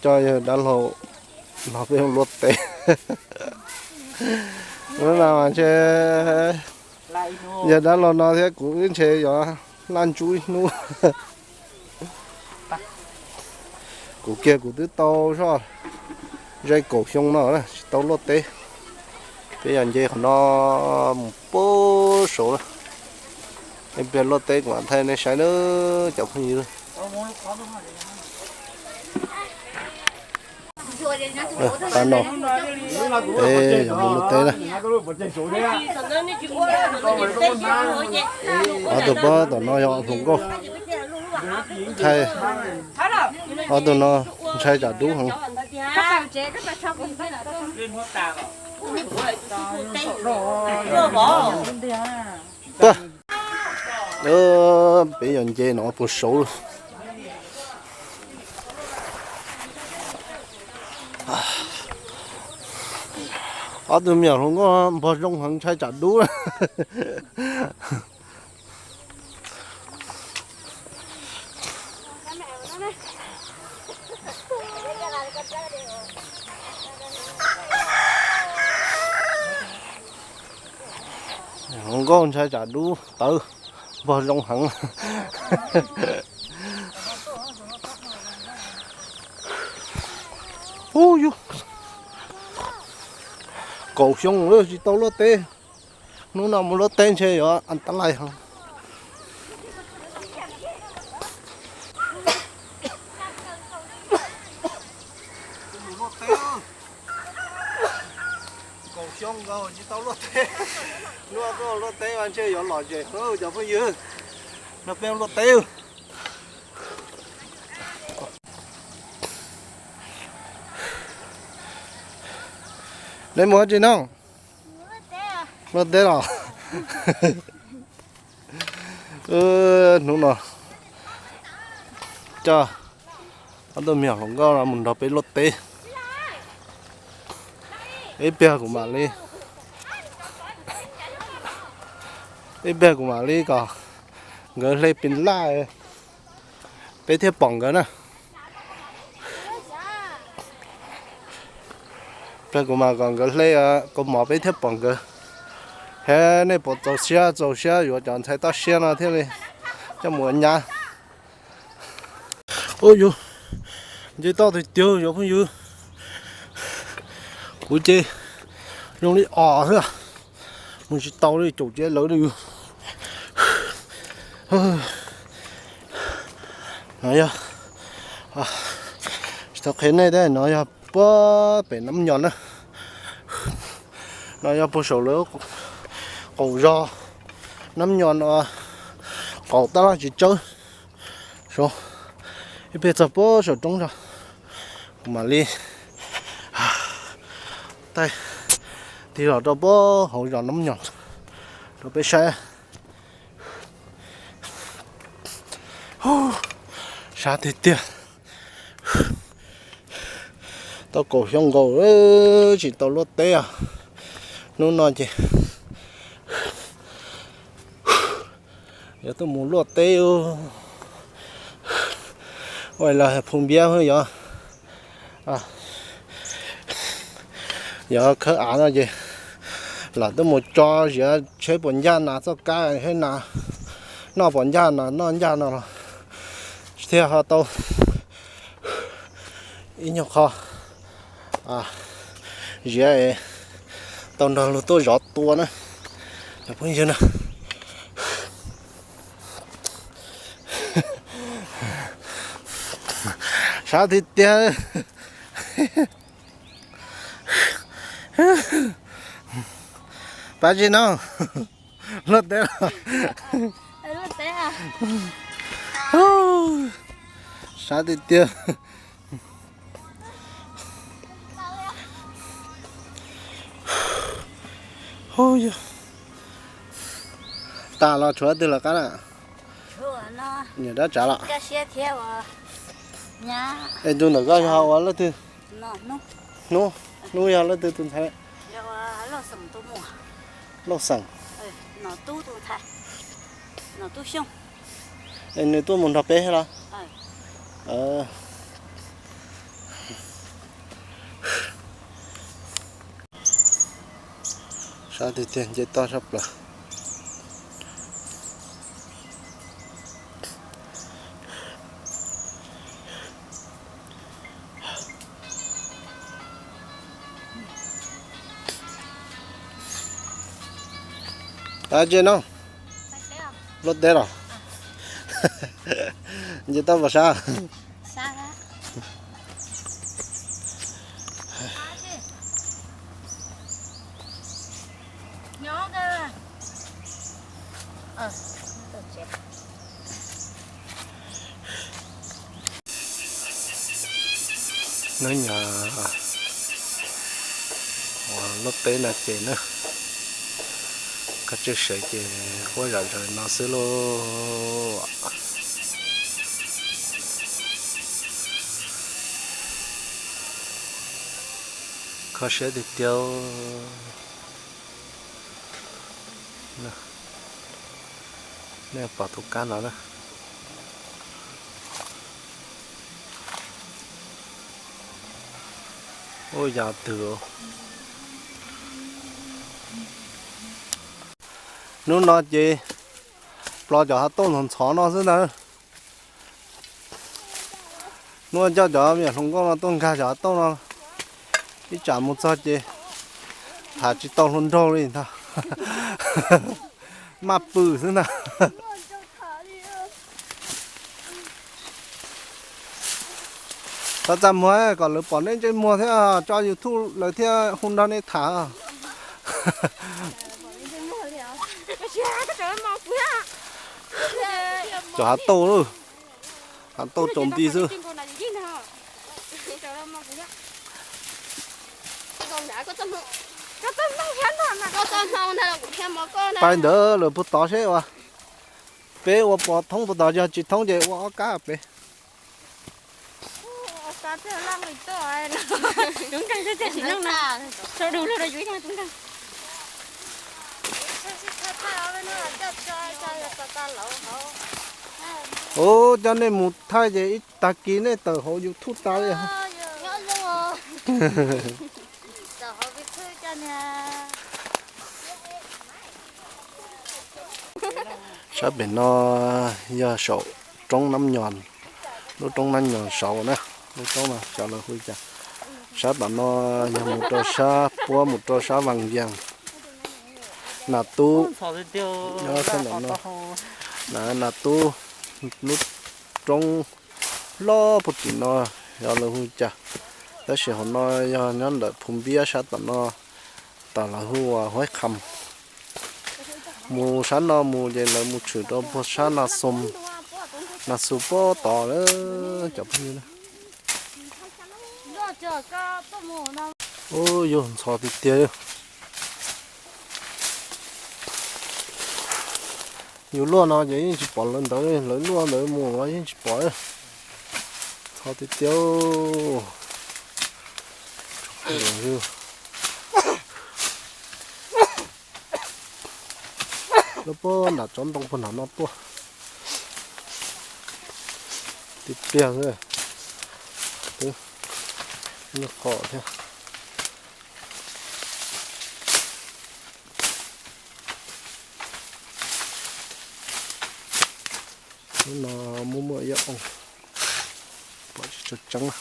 Coj yawg dab laug no peb ua luaj teb. Hnub no mas ntshe yawg dab laug no thiab kuv wb ntshe yuav laj ntsuj ib hnub. Kuv kiag kuv twb tau zoj ze kaum xyoo no tsis tau luaj teb. Peb yog nce qhov no mus puag saud na. Ib pliag luaj teb kuv mam thaij nej saib na cov phooj ywg. Tab no peb yuav mus luaj teb na. Ob tug pab tom no yog hluas nkauj, thaij ob tug no ntshai tsam dub heev. Peb yuav nce no puag saud. Ob tug me nyuam hluas nkauj npog zoo heev ntshai tsam dub. Hluas nkauj ntshai tsam dub tawv, npog zoo heev. Ub yug, kaum xyoo lawm tsis tau luaj teb. Hnub no mus luaj teb ntshe yuav as tas lais heev. Kaum xyoo nkaus tsis tau luaj teb. Hnub no luaj teb mas ntshe yuav lom zem heev cov phooj ywg. No peb luaj teb. Neb mus dab tsi no? Luaj teb los? Hnub no coj ob tug me nyuam hluas nkauj no mus nrog peb luaj teb. Ib pliag kuv mam li, ib pliag kuv mam li kom nkawd hle pes laj peb thiaj pom nkawd na. Pliag kuv mam kom nkawd hle kaus mom peb thiaj pom nkawd. Thiab nej puas txaus siab, txaus siab yuav cov ntxhais toj siab no thiaj li coj mus ua nyab. Ub yug, nce toj tiag tiag cov phooj ywg. Kuv ces zoo li os xwb, mus tsis tau li, caum tsis lawv li. No yog, tsis tau qhia nej thiab, no yog puag pem Nab Nyos na. No yog puag saum lawv qaum zos Nab Nyos no, qaum tab laj tsis tsawb. Ib pliag txog puag saum roob zos, kuv mam li thaij tig los rau puag hauv zos Nab Nyos rau peb saib. Sab tiag tiag. Tau kaum xyoo nkaus tsis tau luaj teb os. Hnub no ces yuav tuaj mus luaj teb. Ua los Phu Npiab yog, yog khawb av no ces lam tuaj mus tso ziav tsheb puas ncaj nas txoj kab thiab na, noj puas ncaj nas noj ncaj no los thiaj ho tau ib nyuag qho ziav tau nrog luag tuaj zov tua na, cov phooj ywg na. Sab tiag tiag. Pab tsis no, luaj teb los? Sab tiag tiag. Tas los tshuav twg lawv qab na? Niam dab tsav los? Es tus ntawm koj yog ua leej twg? Hnub, Hnub yog leej twg tus ntxhais? Lauj Xeem. Es nws tuaj mus nrog peb thiab los? Sab tiag tiag, nce toj sab plaws. Ab, tse no, luaj teb los? Nce toj puas sab? Nyob nyab luaj teb no ces na, koj tseem sawv ces huab zom zaws no xwb lauj. Kho siab tiag tiag. Nej pom tus kab no na. Ua yam twg? Hnub no ces plos cov hav tauj ntxhov ntxhov no xwb ntag. Hnub no coj cov me nyuam hluas nkauj no tuaj nkag cov hav tauj no, ib tsam mus txog ces tham tsis tau hluas nraug li ntag. Maj pw xwb ntag. Txhob txaj muag kom lawv pom nej ntsej muag thiab tso YouTube lawv thiaj hu nrog nej tham. Cov hav tauj, hav tauj tsaus nti xwb. Pais ntawd lawm puag tod seb uas peb ua pov thoob puag tod, yog tsis thoob ces ua ob kab pem. Ub, coj nej mus thaij ces ib tag kis nej tawm hauv YouTube tas li. Sab pem no yog saum roob Nab Nyos, lub roob Nab Nyos saud na, lub roob no xyov lawv hu cas. Sab tom no yog mus rau sab puab mus rau sab Vaj Yees. Nas Tub, nyob sab ntawm no, Nas Tub, lub roob loj puag tim no xyov lawv hu cas, tab sis hauv no yog nyob ntawm Phu Npiab sab tom no, tom lawv hu ua Huaib Kham. Mus sab no mus ces lawv mus tshwm rau puag sab Nas Xus, Nas Xus puag tod lawm cov phooj ywg. Ub, yus ntxhov tiag tiag. Yus luaj no ces yeej tsis pom lawv ntawd, lawv luaj ntawd mus los yeej tsis pom. Ntxhov tiag tiag. Lawv puag nram tsob ntoo puag nram no tuaj. Tib pliag xwb, twb nyuaj qhov thiab. Hnub no muaj muaj ib ob oo, pom tsis tshua tseeb.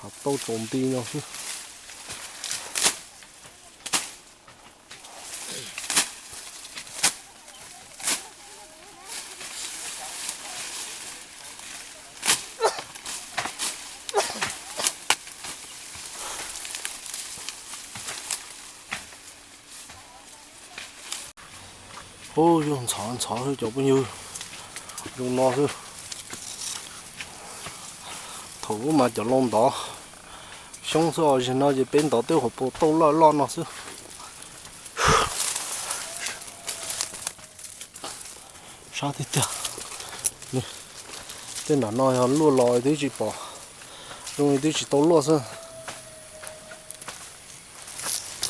Hav tauj tsaus nti no xwb. Ub, yus ntxhov ntxhov xwb cov phooj ywg, zoo no xwb. Thaum ub mas cov laus ntov xyoob xwb os, zaum no ces peb ntov tej hauv paus tauj loj loj no xwb. Sab tiag tiag. Tej nram no yog luaj los twb tsis pom, zoo li twb tsis tau luaj xwb.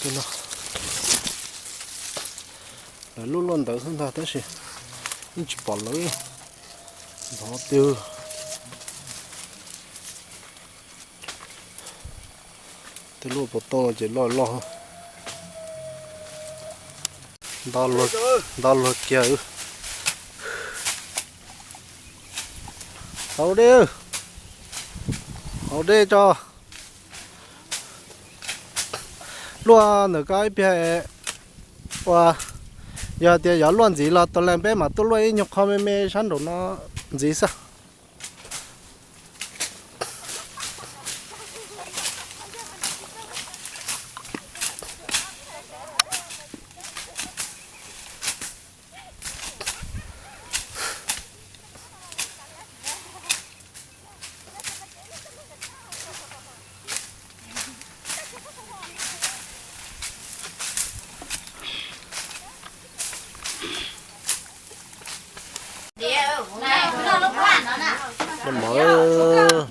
Tej no, lawv luaj luaj ntawd xwb ntag tab sis yeej tsis pom lawv. Ntov twg, tej luaj puas tau ces loj loj. Nto luag kiag. Haus dej, haus dej tso. Luaj ntawm ko ib pliag, ua, yog tias yuav luaj ntxiv los tos lees peb mam tuaj luaj ib nyuag qho me me sab nraum no ntxiv xwb. Noj mov,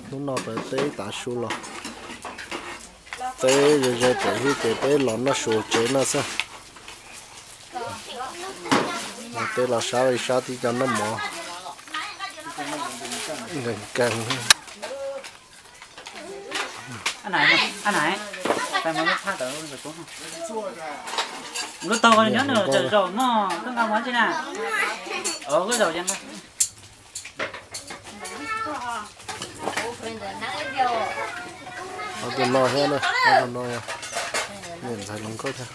hnub no peb tav su los, peb ze ze pem hib ces peb los noj su tsev no xwb. Peb los sab li sab tib co noj mov nkees nkees. Lub taub nyob nws zaum zaum no, koj nqa mus tsi na? Koj zaum li. Ob tug no thiab na, ob tug no yog niam ntxhais hluas nkauj thiab.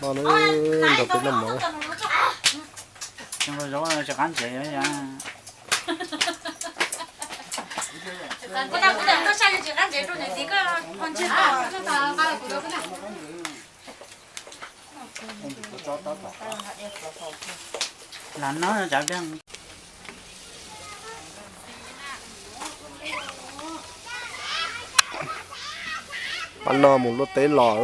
No, nrog peb noj mov. Pab no mus luaj teb los.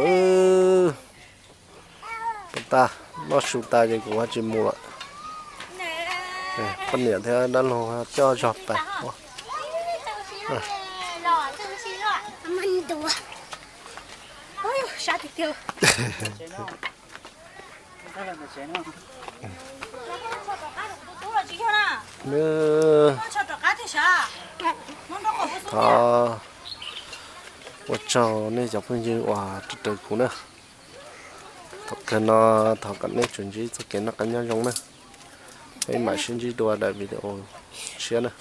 Pab tag, noj su tas ces kuv ho tsis mus lawm. Poj niam thiab dab laug coj zog pais. Thov ua tsaug nej cov phooj ywg uas raws kuv na. Thaum kawg no thov kom nej tsuas ntsib txoj kev noj qab nyob zoo na. Peb mam sib ntsib dua daim video tshiab na.